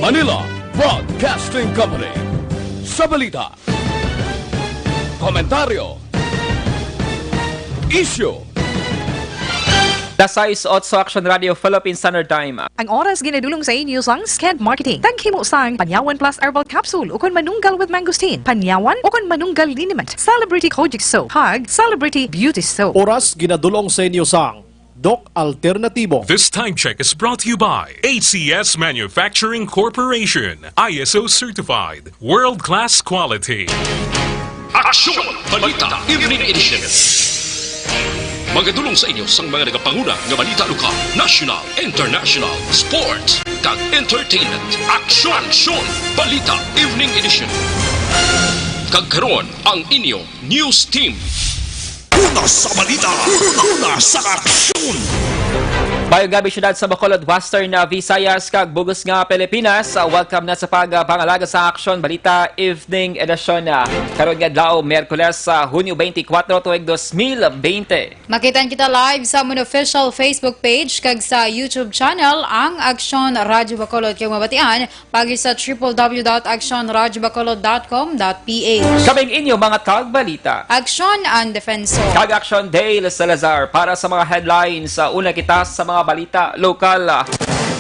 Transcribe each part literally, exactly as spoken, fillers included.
Manila Broadcasting Company. Sa balita, komentaryo, isyu, Las sais otso, Aksyon Radio, Philippine Standard Time. Ang oras ginadulong sa inyo sang Sked Marketing. Taghimo sang Panyawan Plus Herbal Capsule ukon Manunggal with Mangosteen, Panyawan ukon Manunggal Liniment, Celebrity Kojic Soap, kag Celebrity Beauty Soap. Oras ginadulong sa inyo sang Doc Alternatibo. This time check is brought to you by A C S Manufacturing Corporation, I S O certified, world-class quality. Aksyon! Balita Evening Edition. Magadulong sa inyo sang mga nagapanguna nga balita lokal, national, international, sports, kag entertainment. Aksyon! Aksyon! Balita Evening Edition. Kag karon, ang inyo news team. Una sa balita, una sa aksyon. Mayong gabi, syudad sa Bacolod, Western, uh, Visayas, kag bug-os nga Pilipinas. Uh, welcome na sa pagpangalaga sa Aksyon Balita Evening Edition, uh, karon nga adlaw, Miyerkules, sa Hunyo twenty-four, tuig dos mil bente. Makitaan kita live sa amon official Facebook page kag sa YouTube channel, ang Aksyon Radyo Bacolod, kag mabatian pagi sa triple W dot aksyon radyo bacolod dot com dot P H. Kami ang inyo mga tagbalita. Aksyon ang Defensor. Kag Aksyon Dale Salazar para sa mga headlines. Sa una kita sa mga balita lokal.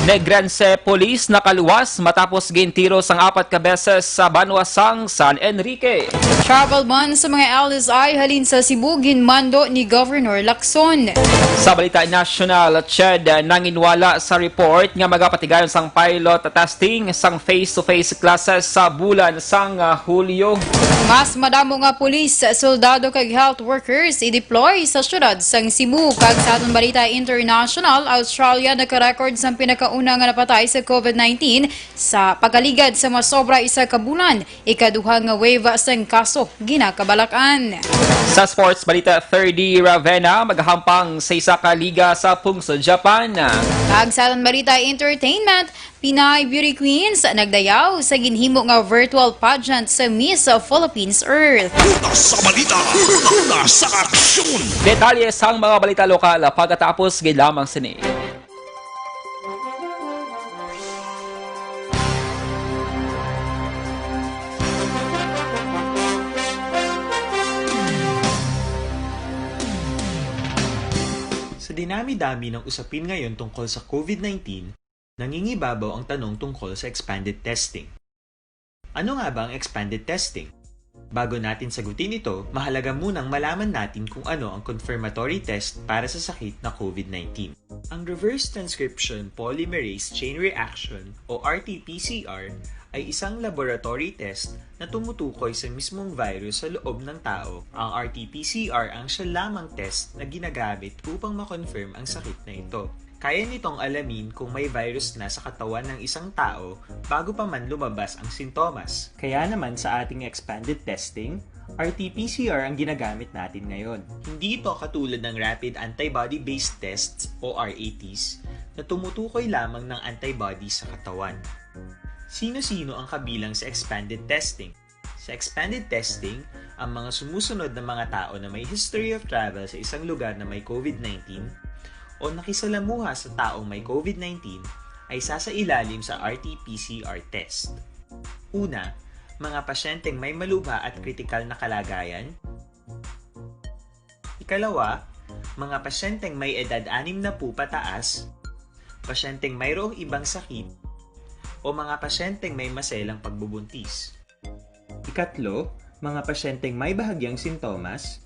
Negrense Police nakaluwas matapos gintiro sang apat ka beses sa banwa sang San Enrique. Travel ban sa mga L S I halin sa Cebu ginmando ni Governor Lacson. Sa balita nasyonal, CHED nanginwala sa report nga magapatigayon sang pilot testing sang face-to-face classes sa bulan sang, ah, Hulyo. Mas madamo nga pulis, soldado kag health workers i-deploy sa siyudad sang Cebu. Kag sa aton balita international, Australia nagka-record sang pinakauna nga napatay sa COVID nineteen sa pagkaligad sa masobra isa ka bulan. Ikaduha nga wave sang kaso ginakabalakan. Sa sports balita, third D Ravenna magahampang sa isa ka liga sa pungsod Japan. Kag sa aton balita entertainment, Pinay beauty queens nagdayaw sa ginhimo nga virtual pageant sa Miss Philippines Earth. Una sa balita, una sa aksyon. Detalye sang mga balita lokal pagkatapos gid lamang sini. Sa dinami-dami ng usapin ngayon tungkol sa COVID nineteen, nangingibabaw ang tanong tungkol sa expanded testing. Ano nga ba ang expanded testing? Bago natin sagutin ito, mahalaga munang malaman natin kung ano ang confirmatory test para sa sakit na COVID nineteen. Ang reverse transcription polymerase chain reaction o R T P C R ay isang laboratory test na tumutukoy sa mismong virus sa loob ng tao. Ang R T P C R ang siya lamang test na ginagamit upang ma-confirm ang sakit na ito. Kaya nitong alamin kung may virus na sa katawan ng isang tao bago pa man lumabas ang sintomas. Kaya naman sa ating expanded testing, R T P C R ang ginagamit natin ngayon. Hindi ito katulad ng rapid antibody-based tests o R A Ts na tumutukoy lamang ng antibody sa katawan. Sino-sino ang kabilang sa expanded testing? Sa expanded testing, ang mga sumusunod na mga tao na may history of travel sa isang lugar na may COVID nineteen o nakisalamuha sa taong may COVID nineteen ay sasailalim sa R T P C R test. Una, mga pasyenteng may malubha at kritikal na kalagayan. Ikalawa, mga pasyenteng may edad anim na putaas, pasyenteng mayroong ibang sakit, o mga pasyenteng may maselang pagbubuntis. Ikatlo, mga pasyenteng may bahagyang sintomas.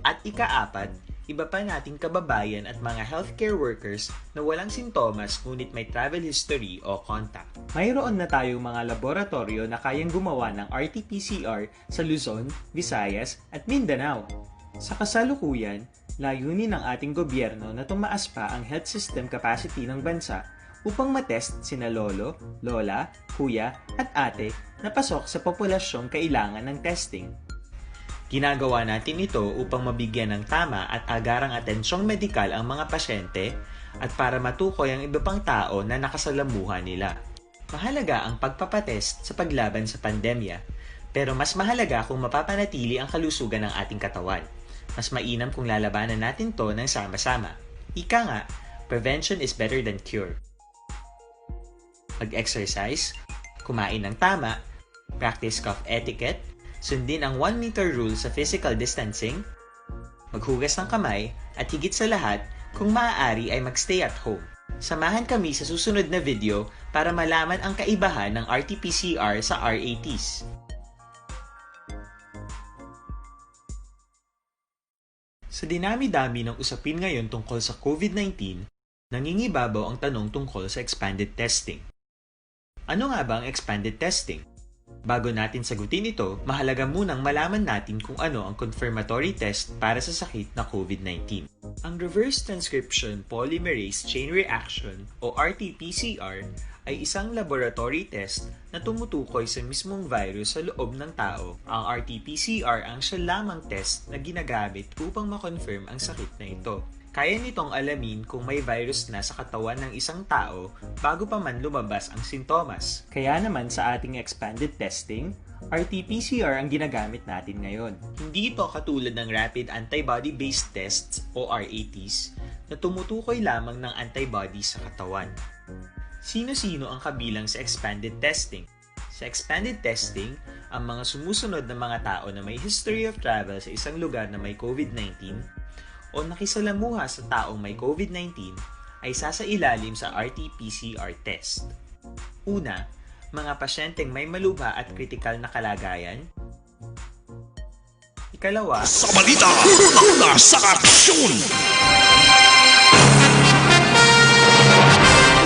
At ikaapat, iba pa nating kababayan at mga healthcare workers na walang sintomas ngunit may travel history o contact. Mayroon na tayong mga laboratoryo na kayang gumawa ng R T P C R sa Luzon, Visayas, at Mindanao. Sa kasalukuyan, layunin ng ating gobyerno na tumaas pa ang health system capacity ng bansa upang matest sina lolo, lola, kuya, at ate na pasok sa populasyong kailangan ng testing. Ginagawa natin ito upang mabigyan ng tama at agarang atensyong medikal ang mga pasyente at para matukoy ang iba pang tao na nakasalamuha nila. Mahalaga ang pagpapatest sa paglaban sa pandemya, pero mas mahalaga kung mapapanatili ang kalusugan ng ating katawan. Mas mainam kung lalabanan natin 'to ng sama-sama. Ika nga, prevention is better than cure. Mag-exercise, kumain ng tama, practice cough etiquette, sundin ang one meter rule sa physical distancing, maghugas ng kamay, at higit sa lahat, kung maaari ay mag-stay at home. Samahan kami sa susunod na video para malaman ang kaibahan ng R T P C R sa R A Ts. Sa dinami-dami ng usapin ngayon tungkol sa COVID nineteen, nangingibabaw ang tanong tungkol sa expanded testing. Ano nga ba ang expanded testing? Bago natin sagutin ito, mahalaga munang malaman natin kung ano ang confirmatory test para sa sakit na COVID nineteen. Ang reverse transcription polymerase chain reaction o R T P C R ay isang laboratory test na tumutukoy sa mismong virus sa loob ng tao. Ang R T P C R ang siya lamang test na ginagamit upang ma-confirm ang sakit na ito. Kaya nitong alamin kung may virus na sa katawan ng isang tao bago pa man lumabas ang sintomas. Kaya naman sa ating expanded testing, R T P C R ang ginagamit natin ngayon. Hindi ito katulad ng rapid antibody-based tests o R A Ts na tumutukoy lamang ng antibody sa katawan. Sino-sino ang kabilang sa expanded testing? Sa expanded testing, ang mga sumusunod na mga tao na may history of travel sa isang lugar na may COVID nineteen o nakisalamuha sa taong may COVID nineteen ay sasailalim sa R T P C R test. Una, mga pasyenteng may malubha at kritikal na kalagayan. Ikalawa, Sa balita, una sa aksyon.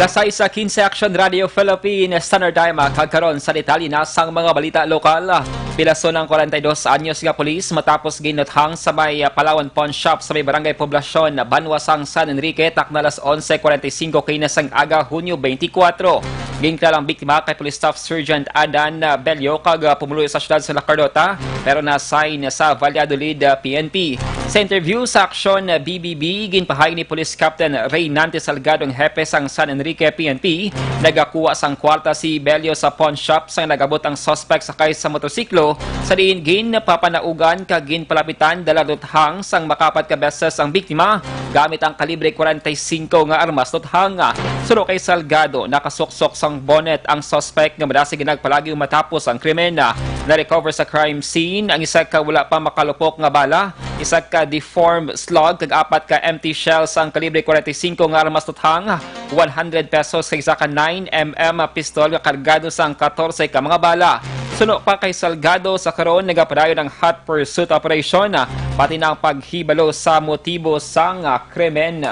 Lasay sa quince Action Radio Philippines, Standard Time, kag karon sa detalye na sang mga balita lokal. Pilason ang kwarenta y dos anyos nga pulis matapos ginuthang sa may, ah, Palawan Pawn Shop sa may Barangay Poblacion, Banwa sang San Enrique, takna alas onse kwarenta y singko kaina sang aga, Hunyo twenty-four. Ginkilala ang biktima kay Police Staff Sergeant Adan, ah, Bello, kag, ah, pumuluyo sa siyudad sa La Carlota, pero na-assign sa Valladolid, ah, P N P. Sa interview sa Aksyon, ah, B B B, ginpahain ni Police Captain Reynante Salgado, ang hepe sang San Enrique P N P, nagakuha sang kwarta si Bello sa pawn shop sang nag-abot ang suspect sakay sa motorsiklo, sa diin ginpapanaugan kag ginpalapitan dala luthang sang makaapat ka beses ang biktima gamit ang kalibre kwarenta y singko nga armas luthang. Suno kay Salgado, nakasuksok sang bonnet ang suspect nga madasig ginagpalagi matapos ang krimen. Na-recover sa crime scene ang isa ka wala pa makalupok nga bala, isa ka deformed slug, kag apat ka empty shells sang kalibre kwarenta y singko nga armas luthang, one hundred pesos, kag isa ka nine M M pistol nga kargado sang katorse ka mga bala. Suno pa kay Salgado, sa karon nagapadayon ang hot pursuit operation, ah, pati na ang paghibalo sa motibo sang, ah, krimen.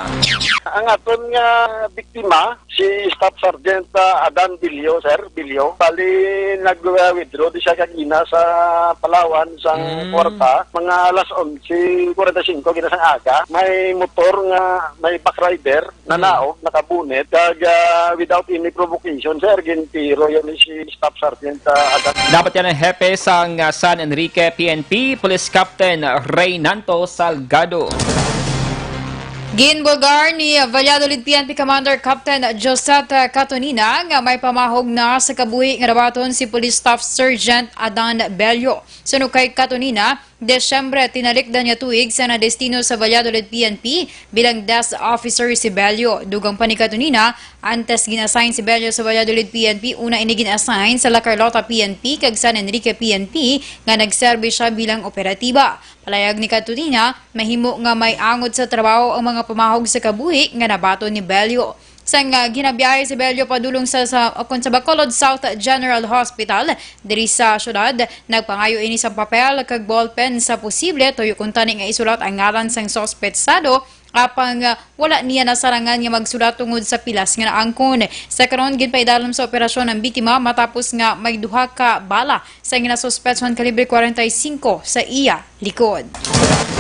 Ang aton nga biktima, si Staff Sergeant, ah, Adan Bilyo, sir, Bilyo. Bali, nag-withdraw di siya kagina sa Palawan sang Mm. kwarta, mga alas onse kwarenta y singko gina sang aga. May motor nga may backrider, Mm. nanaog, nakabunit, kag, ah, without any provocation, sir, gintiro yan ni si Staff Sergeant, ah, Adan. Dapat yan ang hepe sang, ah, San Enrique P N P, Police Captain Reynanto Salgado. Ginbulgar ni Valladolid P N P Commander Captain Josette Catonina nga may pamahog na sa kabuhi nga nabaton si Police Staff Sergeant Adan Bello. Suno kay Catonina, Desyembre tinalikdan nga tuig sa nadestino sa Valladolid P N P bilang desk officer si Bello. Dugang pa ni Catonina, antes gin-assign si Bello sa Valladolid P N P, una ini gin-assign sa La Carlota P N P kag San Enrique P N P nga nagserbi siya bilang operatiba. Palayag ni Catonina, mahimo nga may angot sa trabaho ang mga pamahog sa kabuhi nga nabaton ni Bello. Sang, ah, ginabiyahe si Bello padulong sa, sa, o kon sa Bacolod South General Hospital, diri sa syudad, nagpangayo ini sang papel kag ballpen sa posible tuyo kuntani nga isulat ang ngalan sang suspetsado, apang, ah, wala niya nasarangan nga magsulat tungod sa pilas nga naangkon. Sa karon, ginpaidalom sa operasyon ang biktima matapos nga may duha ka bala sa ginasuspetsahan kalibre kwarenta y singko sa iya likod.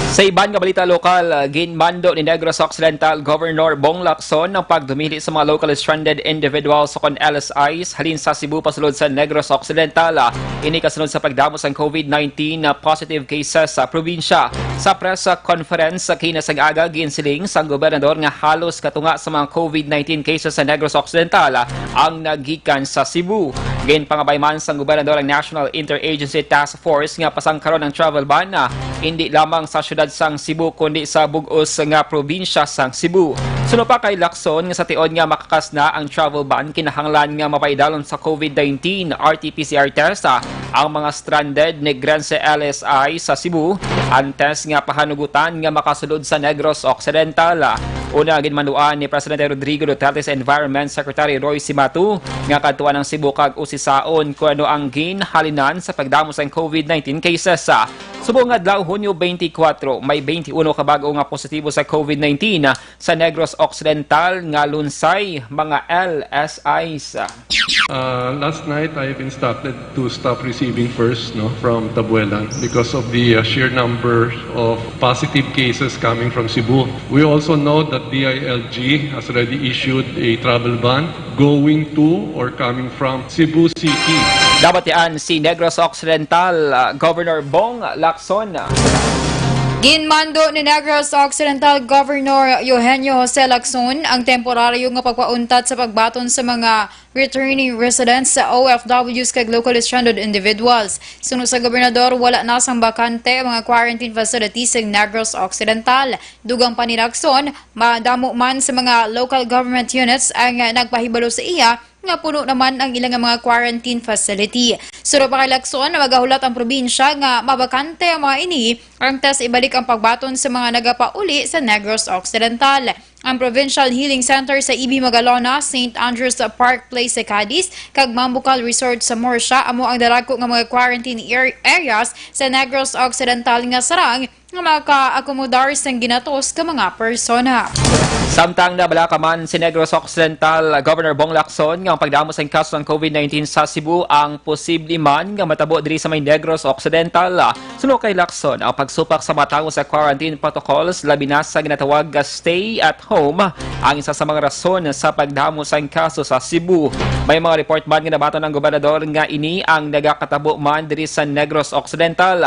Sa iban nga balita lokal, ginmando ni Negros Occidental Governor Bong Lacson ang pagdumili sa mga locally stranded individuals o kon L S Is halin sa Cebu pasulod sa Negros Occidental. Ini kasunod sa pagdamo sang COVID nineteen na positive cases sa probinsya. Sa press conference sa kinasag-aga, ginsiling sang gobernador nga halos katunga sa mga COVID nineteen cases sa Negros Occidental ang nagikan sa Cebu. Ginpangabay man sang gobernador ang National Interagency Task Force nga pasangkaron ang travel ban, ah, hindi lamang sa siyudad sang Cebu kundi sa bug-os nga probinsya sang Cebu. Suno pa kay Lacson nga sa tion nga makakas na ang travel ban, kinahanglan nga mapaidalon sa COVID nineteen R T P C R test, ah, ang mga stranded Negrense L S I sa Cebu, ang test nga pahanugutan nga makasulod sa Negros Occidental. Una, ginmanuan ni Presidente Rodrigo Duterte sa Environment Secretary Roy Cimatu nga kadtuan ang Cebu kag usisaon kon ano ang ginhalinan sa pagdamo sang COVID nineteen cases. Subong nga adlaw, Hunyo twenty-four, may twenty-one ka bag-o nga positibo sa COVID nineteen sa Negros Occidental nga lunsay mga L S Is. Uh, last night, I've instructed to stop receiving first, no, from Tabuelan because of the, uh, sheer number of positive cases coming from Cebu. We also know that D I L G has already issued a travel ban going to or coming from Cebu City. Nabatian si Negros Occidental, uh, Governor Bong Lacson. Ginmando ni Negros Occidental Governor Eugenio Jose Lacson ang temporaryo nga pagpauntat sa pagbaton sa mga returning residents, sa O F Ws kag locally stranded individuals. Suno sa gobernador, wala na sang bakante ang mga quarantine facilities sa Negros Occidental. Dugang pa ni Lacson, madamo man sa mga local government units ang nagpahibalo sa iya nga puno naman ang ilang mga quarantine facility. Suno pa kay Lacson, magahulat ang probinsya nga mabakante ang mga ini, ang test ibalik ang pagbaton sa mga nagapauli sa Negros Occidental. Ang Provincial Healing Center sa E B Magalona, Saint Andrew's Park Place sa Cadiz, kag Mambucal Resort sa Murcia amo ang dalagko nga mga quarantine ar-, areas sa Negros Occidental nga sarang nga makaakomodar sang ginatos ka mga persona. Samtang nabalaka man si Negros Occidental Governor Bong Lacson nga ang pagdamo sang kaso sang COVID nineteen sa Cebu ang posible man nga matabo diri sa may Negros Occidental. Suno kay Lacson, ang pagsupak sa mga tawo sa quarantine protocols, labi na sa ginatawag nga stay at home, ang isa sa mga rason sa pagdamo sang kaso sa Cebu. May mga report man nga nabaton ang gobernador nga ini ang nagakatabo man diri sa Negros Occidental.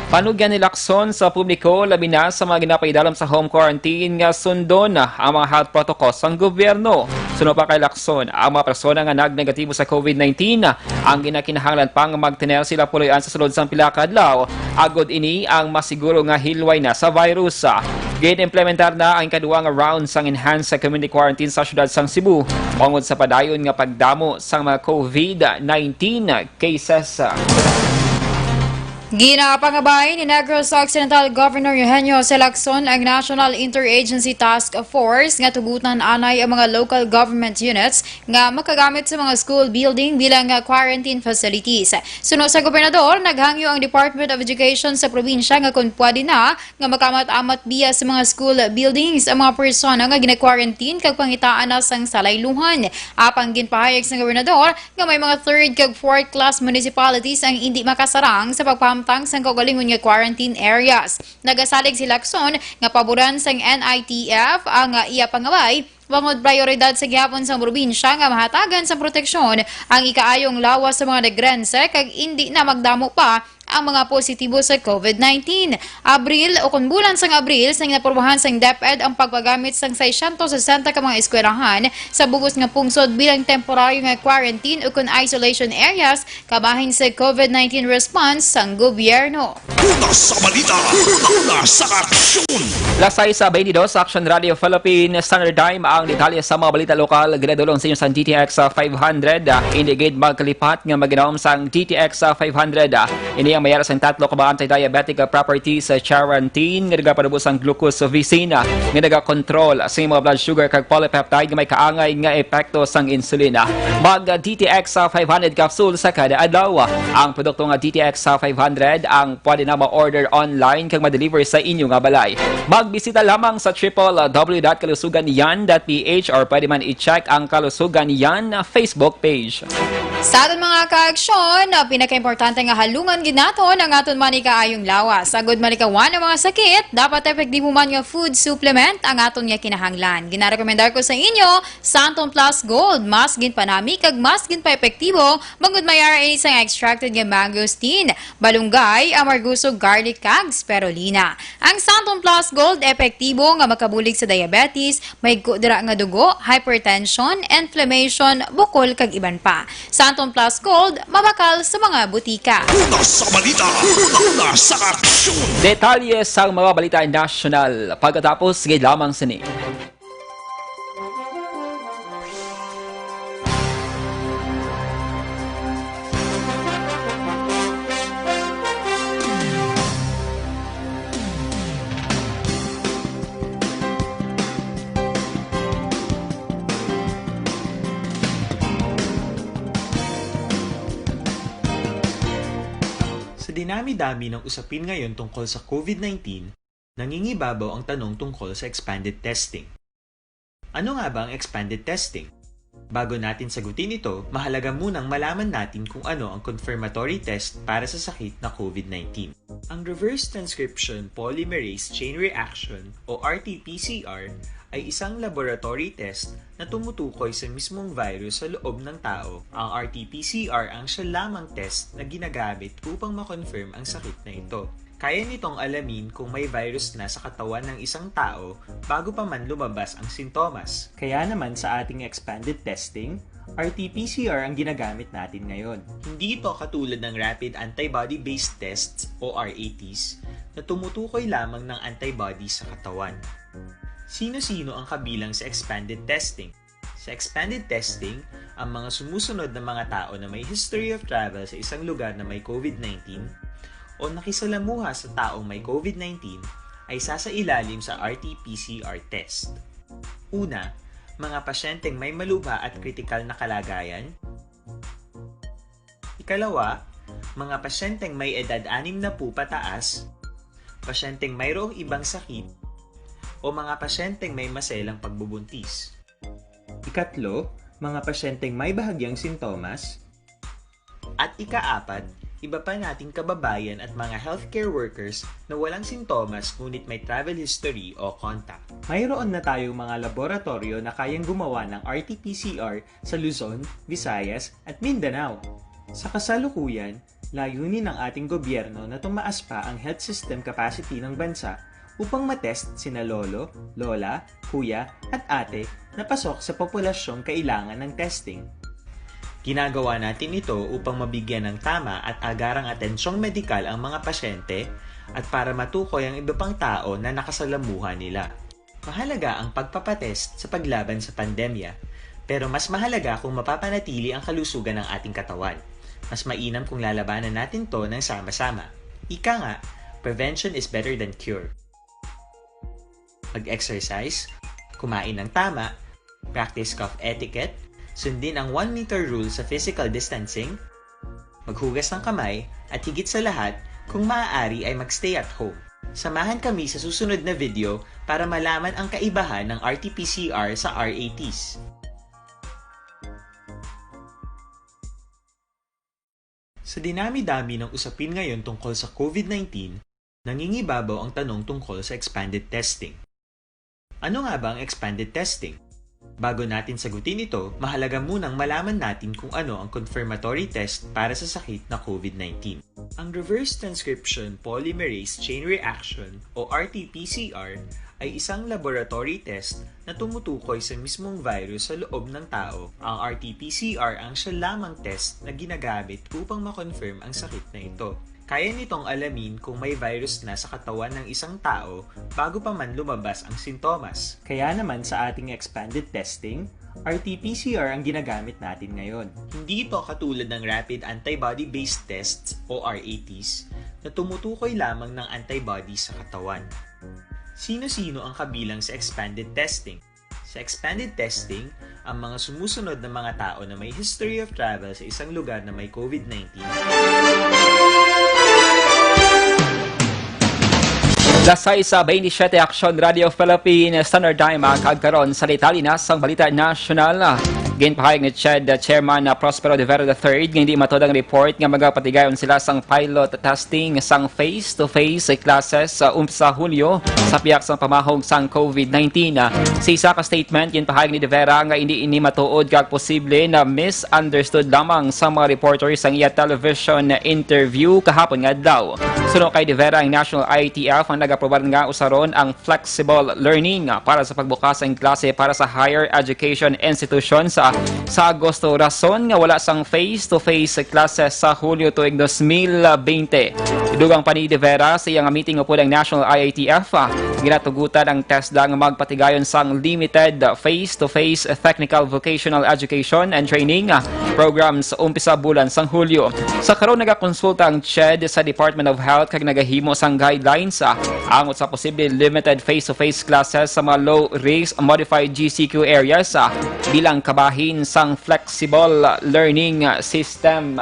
Panugyan ni Lacson sa publiko, labi na sa mga ginapaidalom sa home quarantine, nga sundon ang mga health protocols sang gobyerno. Suno pa kay Lacson, ang mga persona nga nagnegatibo sa COVID nineteen, ang ginakinahanglan pa nga magtener sila puloy-an sa sulod sang pila ka adlaw, agod ini ang masiguro nga hilway na sa virus. Gin-implementar na ang ikaduha nga round sang enhanced community quarantine sa siyudad sang Cebu, bangod sa padayon nga pagdamo sang mga COVID nineteen cases. Ginapangabay ni Negros Occidental Governor Eugenio Jose Lacson ang National Interagency Task Force nga tugutan anay ang mga local government units nga makagamit sa mga school building bilang nga quarantine facilities. Suno sa gobernador, naghangyo ang Department of Education sa probinsya nga kon pwede na nga makaamat-amat biya sa mga school buildings ang mga persona nga gina-quarantine kag pangitaan na sang salayluhan. Apang ginpahayag sang gobernador nga may mga third kag fourth class municipalities ang indi makasarang sa pagpahamtang sang kaugalingon nga quarantine areas. Nagasalig si Lacson nga paboran sang N I T F ang, ah, iya pangabay, bangod prayoridad sa gihapon sang probinsya nga mahatagan sang proteksyon ang ikaayong lawas sa mga Negrense kag indi na magdamo pa ang mga positibo sa COVID nineteen. Abril, o kon bulan sang Abril, sang naprubahan sang DepEd ang pagpagamit sang seiscientos sesenta ka mga eskwelahan sa bug-os nga pungsod bilang temporaryo nga quarantine o kon isolation areas kabahin sa COVID nineteen response sang gobyerno. Una sa balita, una sa aksyon. Las sais sa twenty-dos, Action Radio Philippines Standard Time. Ang detalye sa mga balita lokal, ginadulong sa inyo sa D T X five hundred. Hindi gid magkalipat nga mag-inom sang D T X five hundred. Ini ang may ara sang tatlo ka mga anti-diabetic properties sa Charantin nga nagapanubo sang glucosylcerin nga nagakontrol sa mga blood sugar kag polypeptide nga may kaangay nga epekto sang insulin. Mag D T X five hundred capsule sa kada adlaw. Ang produkto nga D T X five hundred ang pwede na ma-order online kag ma-deliver sa inyo nga balay. Magbisita lamang sa triple W dot kalusugan yan dot P H or pwede man i-check ang Kalusugan Yan Facebook page. Sa aton mga kaaksyon, ang pinakaimportante nga halungan gid naton ang aton manikaayong lawas. Agud malikawan ang mga sakit, dapat epektibo man nga food supplement ang aton nga kinahanglan. Ginarekomendar ko sa inyo, Santon Plus Gold, mas ginpanami kag mas ginpaepektibo, bangod may ara ini sang extracted nga mangosteen, balunggay, amargoso garlic kag spirulina. Ang Santon Plus Gold epektibo nga makabulig sa diabetes, may dira nga dugo, hypertension, inflammation, bukol kag iban pa. Santon Plus Gold mabakal sa mga butika. Una sa balita, una sa aksyon. Detalye sang mga balita nasyonal pagkatapos gid lamang sini. Sa dinami-dami ng usapin ngayon tungkol sa COVID nineteen, nangingibabaw ang tanong tungkol sa expanded testing. Ano nga ba ang expanded testing? Bago natin sagutin ito, mahalaga munang malaman natin kung ano ang confirmatory test para sa sakit na COVID nineteen. Ang reverse transcription polymerase chain reaction o R T P C R ay isang laboratory test na tumutukoy sa mismong virus sa loob ng tao. Ang R T P C R ang siya lamang test na ginagamit upang ma-confirm ang sakit na ito. Kaya nitong alamin kung may virus na sa katawan ng isang tao bago pa man lumabas ang sintomas. Kaya naman sa ating expanded testing, R T P C R ang ginagamit natin ngayon. Hindi ito katulad ng rapid antibody-based tests o R A Ts na tumutukoy lamang ng antibody sa katawan. Sino-sino ang kabilang sa expanded testing? Sa expanded testing, ang mga sumusunod na mga tao na may history of travel sa isang lugar na may COVID nineteen o nakisalamuha sa taong may COVID nineteen ay sasailalim sa R T P C R test. Una, mga pasyenteng may malubha at kritikal na kalagayan. Ikalawa, mga pasyenteng may edad anim na po pataas, pasyenteng mayroong ibang sakit, o mga pasyenteng may maselang pagbubuntis. Ikatlo, mga pasyenteng may bahagyang sintomas. At ikaapat, iba pa nating kababayan at mga healthcare workers na walang sintomas ngunit may travel history o contact. Mayroon na tayong mga laboratoryo na kayang gumawa ng R T P C R sa Luzon, Visayas, at Mindanao. Sa kasalukuyan, layunin ng ating gobyerno na tumaas pa ang health system capacity ng bansa upang matest sina lolo, lola, kuya, at ate na pasok sa populasyong kailangan ng testing. Ginagawa natin ito upang mabigyan ng tama at agarang atensyong medikal ang mga pasyente at para matukoy ang iba pang tao na nakasalamuha nila. Mahalaga ang pagpapatest sa paglaban sa pandemya, pero mas mahalaga kung mapapanatili ang kalusugan ng ating katawan. Mas mainam kung lalabanan natin 'to ng sama-sama. Ika nga, prevention is better than cure. Mag-exercise, kumain ng tama, practice cough etiquette, sundin ang one meter rule sa physical distancing, maghugas ng kamay, at higit sa lahat, kung maaari ay mag-stay at home. Samahan kami sa susunod na video para malaman ang kaibahan ng R T P C R sa R A Ts. Sa dinami-dami ng usapin ngayon tungkol sa COVID nineteen, nangingibabaw ang tanong tungkol sa expanded testing. Ano nga ba ang expanded testing? Bago natin sagutin ito, mahalaga munang malaman natin kung ano ang confirmatory test para sa sakit na COVID nineteen. Ang reverse transcription polymerase chain reaction o R T P C R ay isang laboratory test na tumutukoy sa mismong virus sa loob ng tao. Ang R T P C R ang siya lamang test na ginagamit upang ma-confirm ang sakit na ito. Kaya nitong alamin kung may virus na sa katawan ng isang tao bago pa man lumabas ang sintomas. Kaya naman sa ating expanded testing, R T P C R ang ginagamit natin ngayon. Hindi ito katulad ng rapid antibody-based tests o R A Ts na tumutukoy lamang ng antibody sa katawan. Sino-sino ang kabilang sa expanded testing? Sa expanded testing, ang mga sumusunod na mga tao na may history of travel sa isang lugar na may COVID nineteen. Alas sais bentisiete, Aksyon Radio Philippines, Standard Time, ah, kag karon sa detalye na sang balita nasyonal. Ginpahayag ni CHED Chairman, ah, Prospero de Vera the third nga hindi matuod ang report nga magapatigayon sila sang pilot testing sang face-to-face classes sa, um, sa Hunyo sa pihak sang pamahog sang COVID nineteen. Sa isa ka statement, ginpahayag ni De Vera nga hindi ini matuod kag posible na misunderstood lamang sa mga reporter sang iya television interview kahapon nga adlaw. Suno kay De Vera, ang National I A T F ang nag-aprobar nga usaron ang flexible learning para sa pagbukas ang klase para sa higher education institutions sa, sa Agosto, rason nga wala sang face-to-face classes sa Hulyo tuig dos mil bente. Dugang pa ni De Vera, sa iyang meeting upod ang National I A T F, ah, ginatugutan ang TESDA nga magpatigayon sang limited face-to-face technical vocational education and training, ah, programs umpisa bulan sang Hulyo. Sa karon, nagakonsulta ang CHED sa Department of Health kag nagahimo sang guidelines, ah, angot sa posible limited face-to-face classes sa mga low-risk modified G C Q areas, ah, bilang kabahin sang flexible learning system.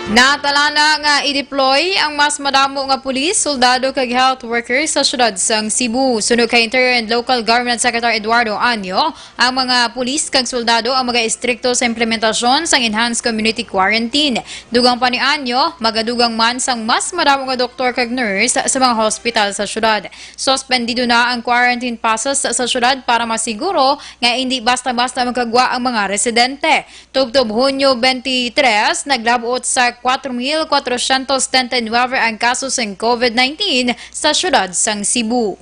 Natalana nga i-deploy ang mas madamo nga pulis, soldado kag health workers sa siyudad sang Cebu. Suno kay Interior and Local Government Secretary Eduardo Anyo, ang mga pulis kag soldado ang mag-estrikto sa implementasyon sang enhanced community quarantine. Dugang pa ni Anyo, magadugang man sang mas madamo nga doktor kag nurse sa mga hospital sa siyudad. Suspendido na ang quarantine passes sa siyudad para masiguro nga hindi basta-basta magkagwa ang mga residente. Tubtob Hunyo twenty-three, naglab-ot sa four mil four hundred thirty-nine ang kaso sang COVID nineteen sa siyudad sang Cebu.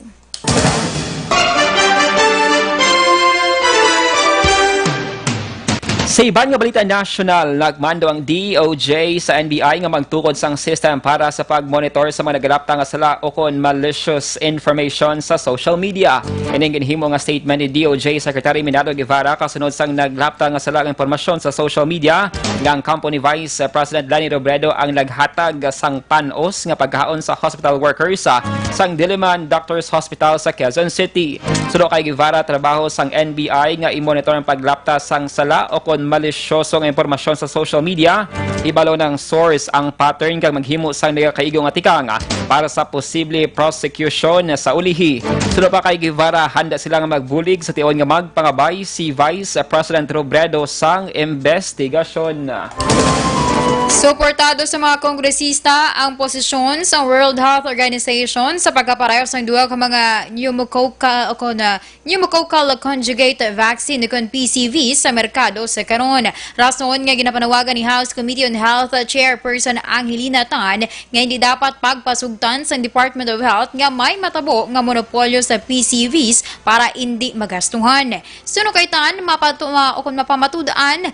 Sa iban nga balita nasyonal, nagmando ang D O J sa N B I nga magtukod sang system para sa pag-monitor sa mga nagalapta nga sala ukon malicious information sa social media. Ining ginhimo nga statement ni D O J Secretary Minardo Guevara kasunod sang naglapta nga sala nga impormasyon sa social media nga ang kampo ni Vice President Leni Robredo ang naghatag sang panos nga pagkaon sa hospital workers, ah, sang Diliman Doctors Hospital sa Quezon City. Suno kay Guevara, trabaho sang N B I nga i-monitor ang paglapta sang sala ukon malisyoso nga impormasyon sa social media. Ibalo ng source ang pattern kag maghimo sang nagakaigo nga tikang para sa posible prosecution sa ulihi. Suno pa kay Guevara, handa sila nga magbulig sa tion nga magpangabay si Vice President Robredo sang investigasyon. Suportado sa mga kongresista ang posisyon sa World Health Organization sa pagkapareho sang duha ka mga pneumococcal o kon, ah, pneumococcal conjugate vaccine, kon P C V, sa merkado sa karon. Rason nga ginapanawagan ni House Committee on Health Chairperson Angelina Tan nga hindi dapat pagpasugtan sang Department of Health nga may matabo nga monopolyo sa P C Vs para hindi magastuhan. Suno kay Tan, mapatu-, ma-, o kon mapamatud-an,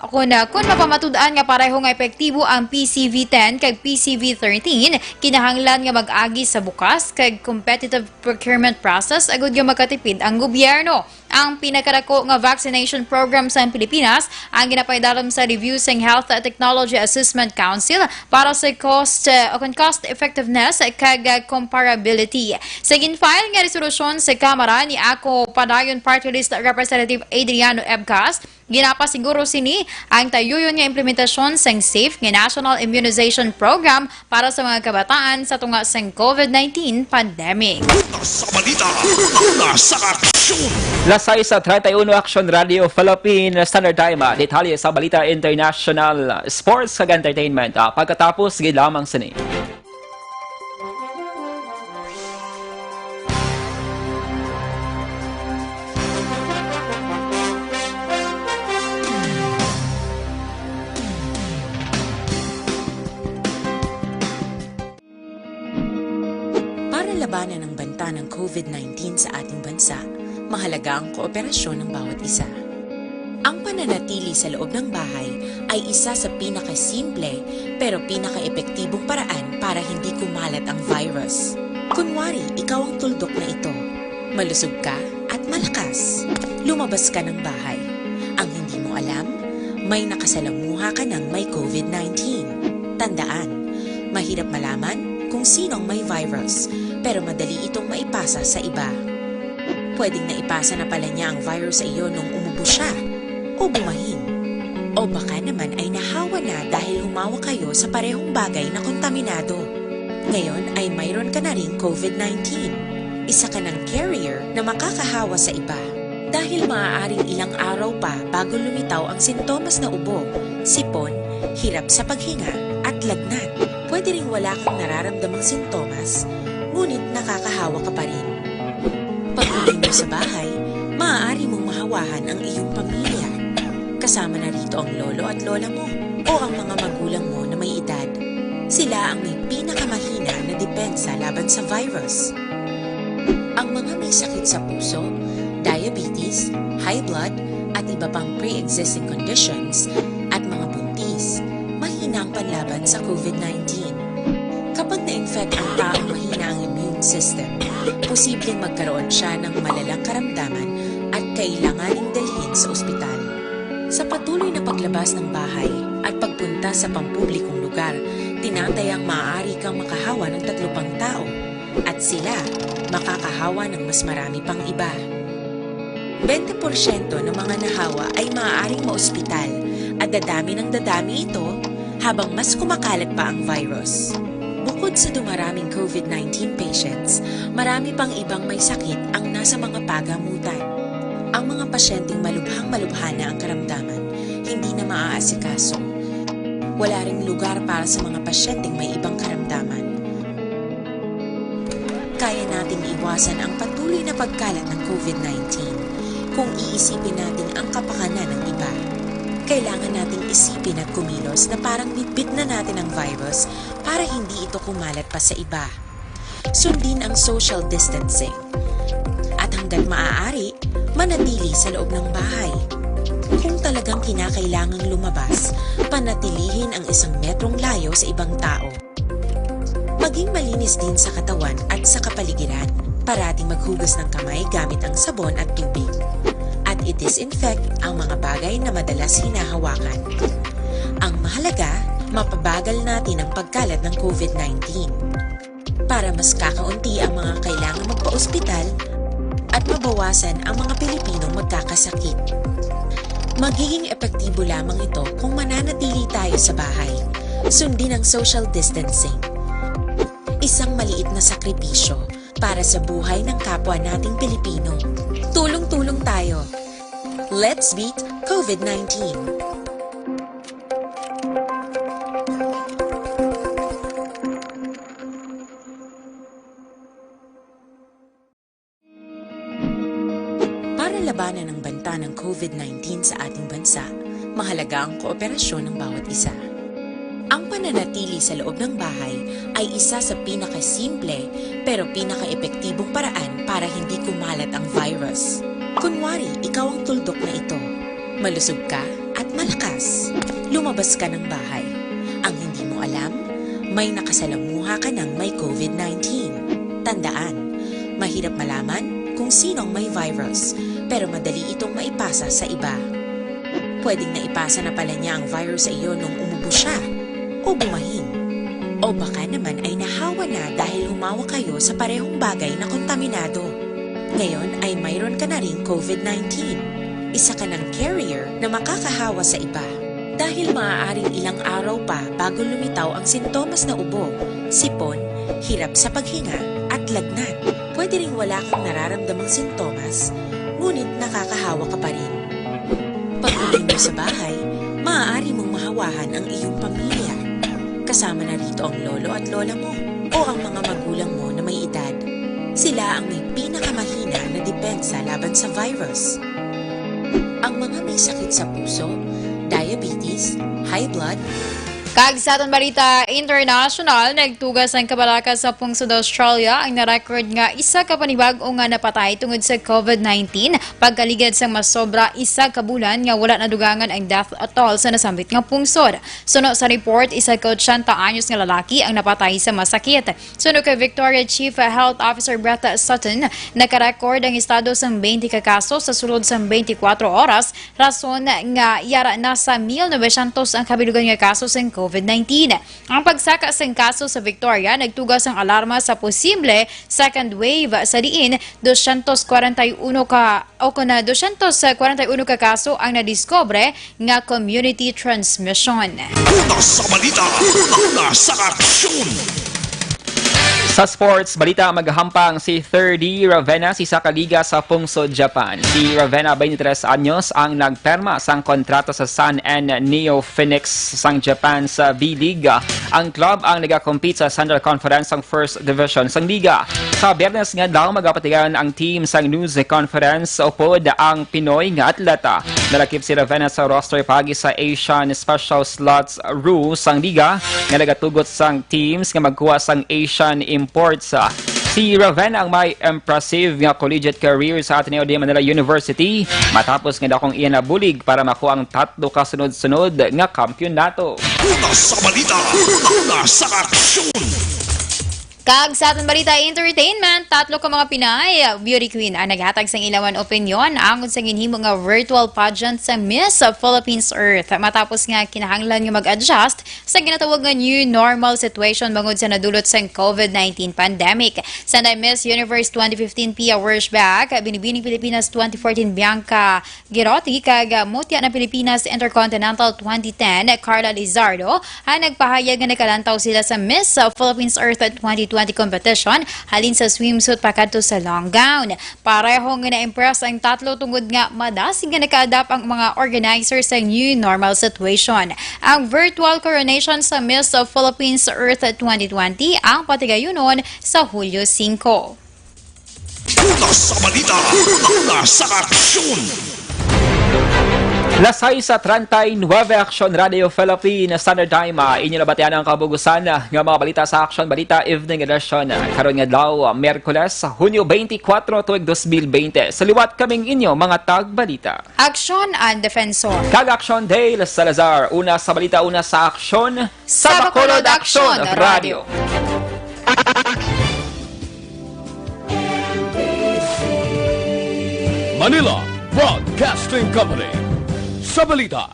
o kon, ah, kon mapamatud-an nga pareho nga epektibo ang P C V ten kag P C V thirteen, kinahanglan nga mag-agi sa bukas kag competitive procurement process agud nga makatipid ang gobyerno. Ang pinakadako nga vaccination program sa Pilipinas ang ginapaidalom sa review sang Health Technology Assessment Council para sa cost, uh, o kon cost effectiveness kag, uh, comparability. Sa gin-file nga resolusyon sa Kamara ni Ako Padayon Party List Representative Adriano Ebcas, ginapasiguro sini ang tayuyon nga implementasyon sang safe nga National Immunization Program para sa mga kabataan sa tunga sang COVID nineteen pandemic. Una sa balita, una sa aksyon. Las sais treinta y uno, Aksyon Radio Philippine Standard Time. Detalye sa balita international, sports, kag entertainment, ah, pagkatapos gid lamang sini. Para labanan ang banta ng COVID nineteen sa ating bansa, mahalaga ang kooperasyon ng bawat isa. Ang pananatili sa loob ng bahay ay isa sa pinakasimple pero pinakaepektibong paraan para hindi kumalat ang virus. Kunwari, ikaw ang tuldok na ito. Malusog ka at malakas. Lumabas ka ng bahay. Ang hindi mo alam, may nakasalamuha ka ng may COVID nineteen. Tandaan, mahirap malaman kung sino ang may virus, pero madali itong maipasa sa iba. Pwedeng naipasa na pala niya ang virus sa iyo nung umubo siya, o bumahin. O baka naman ay nahawa na dahil humawak kayo sa parehong bagay na kontaminado. Ngayon ay mayroon ka na ring COVID nineteen. Isa ka ng carrier na makakahawa sa iba. Dahil maaaring ilang araw pa bago lumitaw ang sintomas na ubo, sipon, hirap sa paghinga, at lagnat. Pwede ring wala kang nararamdamang sintomas, ngunit nakakahawa ka pa rin. Pag-uwi mo sa bahay, maaari mong mahawahan ang iyong pamilya. Kasama na rito ang lolo at lola mo o ang mga magulang mo na may edad. Sila ang may pinakamahina na depensa laban sa virus. Ang mga may sakit sa puso, diabetes, high blood, at iba pang pre-existing conditions, at mga buntis, mahina ang panlaban sa COVID nineteen. Kapag na-infect ang taong mahina ang immune system, posibleng magkaroon siya ng malalang karamdaman at kailanganing dalhin sa ospital. Sa patuloy na paglabas ng bahay at pagpunta sa pampublikong lugar, tinatayang maaari kang makahawa ng tatlo pang tao, at sila makakahawa ng mas marami pang iba. Bente porsyento ng mga nahawa ay maaaring maospital, at dadami ng dadami ito habang mas kumakalat pa ang virus. Bukod sa dumaraming COVID nineteen patients, marami pang ibang may sakit ang nasa mga pagamutan. Ang mga pasyenteng malubhang-malubha na ang karamdaman, hindi na maaasikaso. Wala ring lugar para sa mga pasyenteng may ibang karamdaman. Kaya nating iwasan ang patuloy na pagkalat ng COVID nineteen kung iisipin natin ang kapakanan ng iba. Kailangan nating isipin at kumilos na parang bitbit na natin ang virus para hindi ito kumalat pa sa iba. Sundin ang social distancing. At hanggat maaari, manatili sa loob ng bahay. Kung talagang kinakailangang lumabas, panatilihin ang isang metrong layo sa ibang tao. Maging malinis din sa katawan at sa kapaligiran. Parating maghugas ng kamay gamit ang sabon at tubig. At i-disinfect ang mga bagay na madalas hinahawakan. Ang mahalaga, mapabagal natin ang pagkalat ng COVID nineteen. Para mas kakaunti ang mga kailangang magpa-ospital at mabawasan ang mga Pilipinong magkakasakit. Magiging epektibo lamang ito kung mananatili tayo sa bahay. Sundin ang social distancing. Isang maliit na sakripisyo para sa buhay ng kapwa nating Pilipino. Tulong-tulong tayo. Let's beat COVID nineteen. Para labanan ang banta ng COVID nineteen sa ating bansa, mahalaga ang kooperasyon ng bawat isa. Ang pananatili sa loob ng bahay ay isa sa pinakasimple pero pinakaepektibong paraan para hindi kumalat ang virus. Kunwari, ikaw ang tuldok na ito. Malusog ka at malakas. Lumabas ka ng bahay. Ang hindi mo alam, may nakasalamuha ka ng may COVID nineteen. Tandaan, mahirap malaman kung sino ang may virus, pero madali itong maipasa sa iba. Pwedeng naipasa na pala niya ang virus sa iyo nung umubo siya o bumahing. O baka naman ay nahawa na dahil humawa kayo sa parehong bagay na kontaminado. Ngayon ay mayroon ka na ring COVID nineteen. Isa ka ng carrier na makakahawa sa iba. Dahil maaaring ilang araw pa bago lumitaw ang sintomas na ubo, sipon, hirap sa paghinga, at lagnat. Pwede ring wala kang nararamdamang sintomas, ngunit nakakahawa ka pa rin. Pag-uwi mo sa bahay, maaari mong mahawahan ang iyong pamilya. Kasama na rito ang lolo at lola mo o ang mga magulang mo na may edad. Sila ang may pinakamahina na depensa laban sa virus. Ang mga may sakit sa puso, diabetes, high blood, Kag sa aton balita international, nagtuga sang kabalaka sa pungsod Australia ang na-record nga isa ka panibag-o nga napatay tungod sa COVID nineteen, pagkaligad sang masobra isa ka bulan nga wala nadugangan ang death toll sa nasambit nga pungsod. Suno sa report, isa ka otsenta anyos nga lalaki ang napatay sa masakit. Suno kay Victoria Chief Health Officer Brett Sutton, nakarecord ang estado sang twenty ka kaso sa sulod sang twenty-four oras, rason nga yara na sa mil novecientos ang kabilugan nga kaso sang COVID nineteen. Ang pagsaka sang kaso sa Victoria nagtuga sang alarma sa posible second wave, sa diin dosyentos kwarenta y uno ka, o kon na dosyentos kwarenta y uno ka kaso ang nadiskubre nga community transmission. Una sa balita, una sa aksyon. Sa sports balita, magahampang si Thirdy Ravenas, isa ka liga sa pungsod Japan. Si Ravenas, twenty-three anyos, ang nagperma sang kontrata sa San N Neo Phoenix sang Japan sa V-League. Ang club ang nagakompete sa Central Conference sang First Division sang liga. Sa Biyernes nga adlaw, magapatigayon ang team sang news conference upod ang Pinoy nga atleta. Nalakip si Ravenna sa roster paagi sa Asian Special Slots Rule sang liga nga nagatugot sang teams nga magkuha sang Asian imports. Si Ravenna ang may impressive nga collegiate career sa Ateneo de Manila University matapos nga dakong iya nabulig para makuha ang tatlo ka sunod-sunod nga kampyonato. Una sa balita, una sa aksyon. Kag sa aton balita entertainment, tatlo ka mga Pinay beauty queen ang naghatag sang ilawan opinyon angod sa ginhimo nga virtual pageant sa Miss Philippines Earth matapos nga kinahanglan nga mag-adjust sa ginatawag nga new normal situation bangod sa nadulot sang covid nineteen pandemic. Sanday Miss Universe twenty fifteen Pia Wershbach, Binibining Pilipinas twenty fourteen Bianca Girotti kag, ah, Mutya ng Pilipinas Intercontinental twenty ten, Carla Lizardo, ang nagpahayag nga nakalantaw sila sa Miss Philippines Earth twenty twenty competition, halin sa swimsuit pakadto sa long gown. Pareho nga na-impress ang tatlo tungod nga madasig nga naka-adapt ang mga organizer sa new normal situation. Ang virtual coronation sa Miss Philippines Earth twenty twenty ang patigayunon sa Hulyo singko. Una sa balita, una sa aksyon. Las sais treinta y nueve, Aksyon Radio Philippines Standard Time. Ah, inyo nabatian ang kabugusan, ah, nga mga balita sa Aksyon Balita Evening Edition, ah, karon nga adlaw, ah, Miyerkules, Hunyo twenty-four, tuig dos mil bente. Sa liwat kaming inyo, mga tagbalita. Aksyon and Defensor. Kag Aksyon Dale Salazar. Una sa balita, una sa aksyon. Sa Bacolod Aksyon Radio. Manila Broadcasting Company. Sa balita,